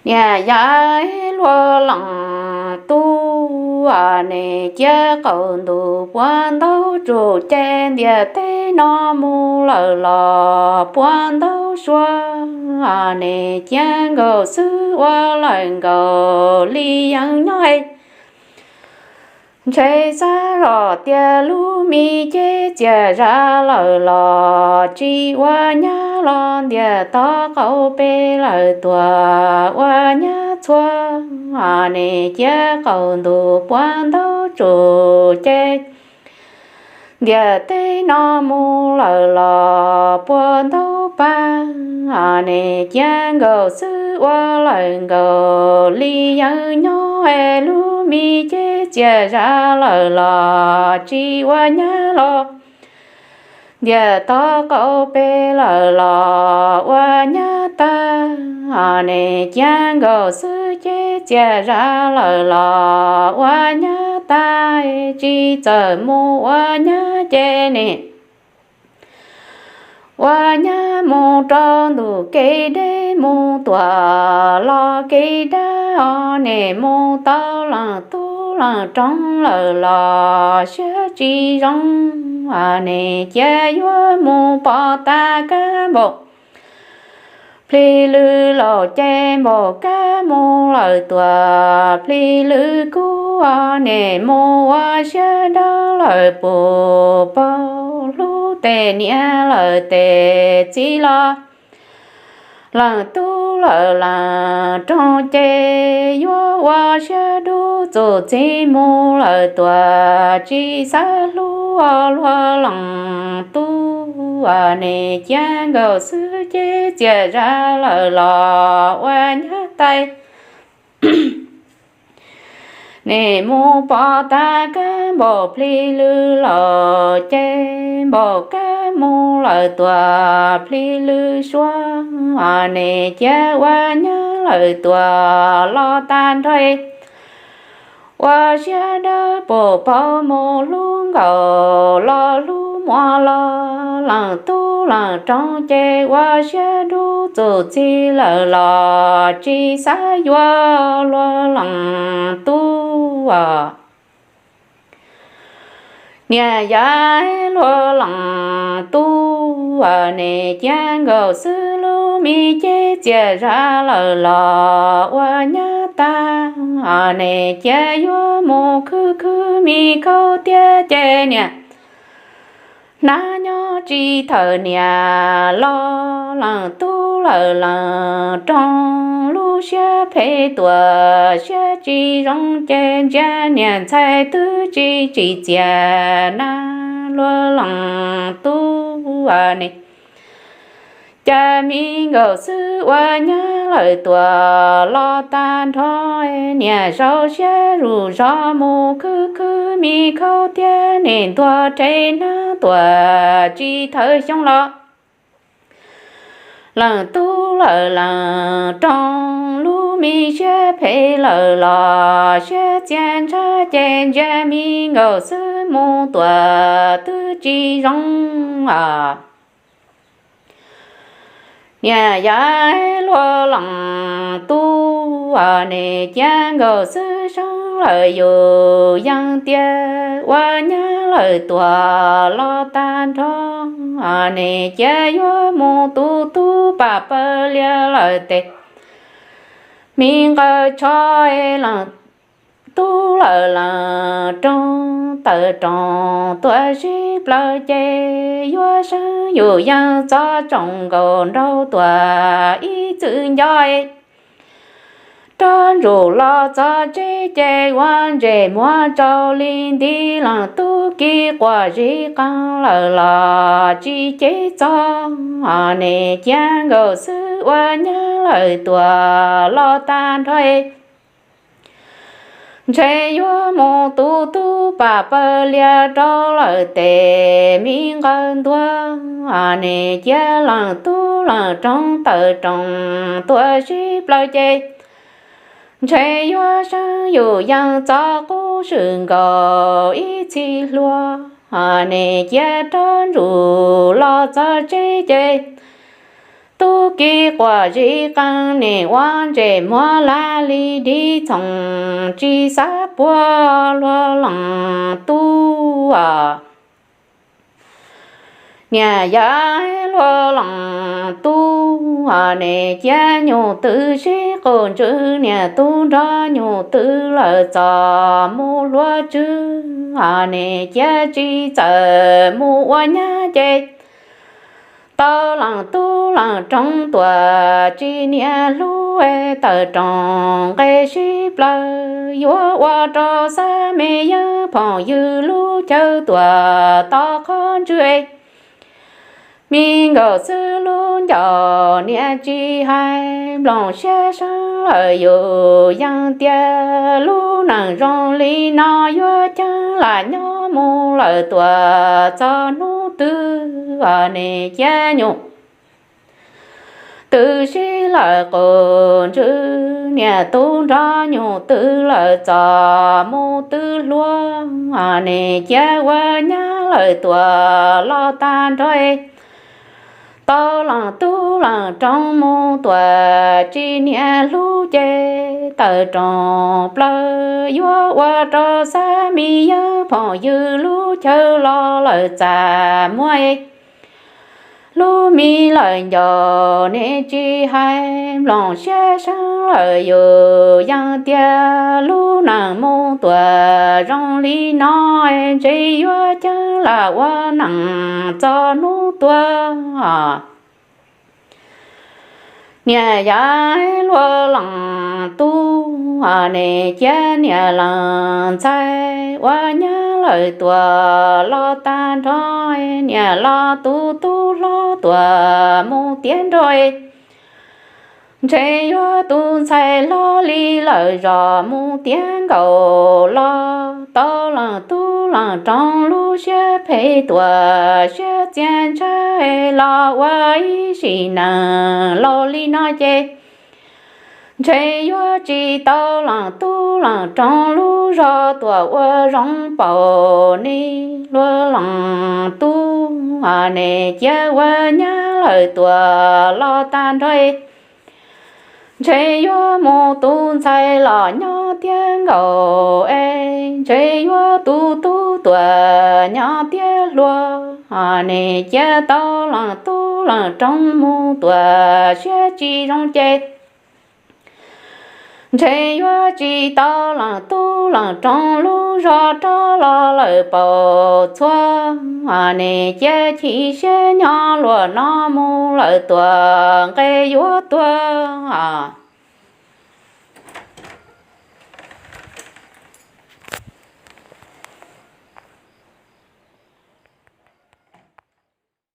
Niam yau luag leej tub, nim ciab qaum ntuj puag ntaub tsum ces ntiaj teb no mus lawm los puag ntaub suab, nim ciab nkaus xwb ua lawm nkaus li yeej nyob. Ntshe xav zoj tias lub me cev txias zam lawm los tsis ua nyab los ntiaj teb qaum pem lawm tuag ua nyab txhua, nim ciab qaum ntuj puag ntaub tsum ces ntiaj teb no mus lawm los puag ntaub pag, nim ciab nkaus xwb ua lawm nkaus li yeej nyob es lub me cev txias zam lawm los tsis ua nyab los ntiaj teb qaum pem lawm los ua nyab tag, nim ciab nkaus xwb cev txias zam lawm los ua nyab tag, tsis txawm mus ua nyab ces nim ua nyab mus rau ntuj kev deb mus tuam los kev dab os, nim mus tau leej tub leej roog lawm los siab tsis zoo, nim ciab yuav mus pov tag kab npaum plhis lwm laus ces npaum kab mus lawm tuam plhis lwm kub, nim mus ua siab dawb lawm puv paug hlub tes niam lawm tes txiv los leej tub lawm leej roog ces yuav ua siab dub txuj txij mus lawm tuam tsis xav hlub luag leej tub, nim ciab nkaus xwb cev txias zam lawm los ua nyab tag. Nim mus pov tag kab npaum plhis lwm laus ces npaum kab mus lawm tuam plhis lwm suab, nim ciab ua nyab lawm tuam los tag nrho. Ua siab dawb puv paug mus hlub nkaus los hlub muaj los leej tub leej roog ces ua siab dub txuj txij lawm los tsis xav yuav luag leej tub. Niam yau luag leej tub, nim ciab nkaus xwb lub me cev txias zam lawm los ua nyab tag, nim ciab yuav mus khwb khwb me khaub tiab ces niam hnab nyob tsis thawm niam los leej tub lawm leej roog lub siab phem tuam siab tsis zoo ces ntsia niam ntxhais twb tsis tsim txiaj na luag leej tub, nim ciab me nkaus xwb ua nyab lawm tuam los tag nrho. Niam zaum siab zuj zog mus khwb khwb me khaub tiab nim ntuag rhe hnab tuam tsis thawm xyoo los leej tub lawm leej roog lub me siab phem lawm los siab txias ntshai ces ntsia me nkaus xwb mus tuam twb tsis zoo. Niam yau luag leej tub, nim ciab nkaus xwb seeb lawm yus yeej tiag ua nyab lawm tuam los tag nrho. Nim ciab yuav mus tu tub pam pawg liag lawm tes me nqawd tsho, leej tub lawm leej roog tawm roos tuam sib plaws ces yuav seeb yus yeej txhob tsoom nkaus nraug tuam ib txwm nco. Rov ntsum los txog tsev ces ua ntsej muag tsaus li nti, leej tub kis quas zib qees lawm los tsis cev txog. Nim ciab nkaus xwb ua nyab lawm tuam los tag nrho. Ntshe yuav mus tu tub pam pawg liag rau lawm tes me nqawd ntua. Nim ciab leej tub leej roog tawm roos tuam sib plaws ces ntshe yuav seeb yus yeej txhob qub swm nkaus ib txhis hlua. Nim ciab rov ntsum los txog tsev ces Tub ki quas zib qeej nim ua ntses muag laj li dib txoos tsis xav puag luag leej tub. Niam yau luag leej tub, nim cia nyuj twm sib qus ntswj, niam tub nrog nyuj twm lawm txom mus hlua tswb, nim cia tsis txawm mus ua nyab ces tau leej tub leej roog tuam tsis niam hlub, tawm roos nqe sib plaws yuav ua rau xab me yeeb phoom ywg lub chaw tuam to qhov ntswg. Me nkaus xwb lub ncauj niam tsis hais, nplooj siab seeb lawm yus yeej tias lub neej zoo li no yuav ceeb lam nyob mus lawm tuam txog hnub twg, nim cia nyuj twm sib lawm qus ntswj, niam tub nrog nyuj twm lawm txom mus twb hlua, nim cia ua nyab lawm tuam los tag nrho. Tau leej tub leej roog mus tuam tsis niam hlub ces tawm roos plaws yuav ua rau xab me yeeb phoom ywg lub chaw los lawm txaj muag. Lub me lawm ncauj niam tsis hais, nplooj siab seeb lawm yus yeej tias lub neej mus tuam zoo li no, ntshe yuav ceeb lam ua neej txog hnub tuag. Niam yau luag leej tub, nim cia niam leej ntxhais ua nyab lawm tuam los tag nrho, niam los tus tub hlob tuam mus tiav nrog. Ntshe yuav tus ntxhais hlob li lawm zos mus tiav nkaus los tau leej tub leej roog lub siab phem tuam siab txias ntshav los ua ib sim neej laus li no ces ntshe yuav tsis tau leej tub leej roog lub zos tuam ua zoo npaum ne. Luag leej tub, nim cia ua nyab lawm tuam los tag nrho, ntshe yuav mus tus ntxhais los nyob tiav nkaus es ntshe yuav tus tub tuam nyob tiav hluas. Nim cia tau leej tub leej roog mus tuam siab tsis zoo ces ntshe yuav tsis tau leej tub leej roog lub zos rov los lawm paum txhua. Nim cia chim siab nyob luag no mus lawm tuam nqe yuav tuag.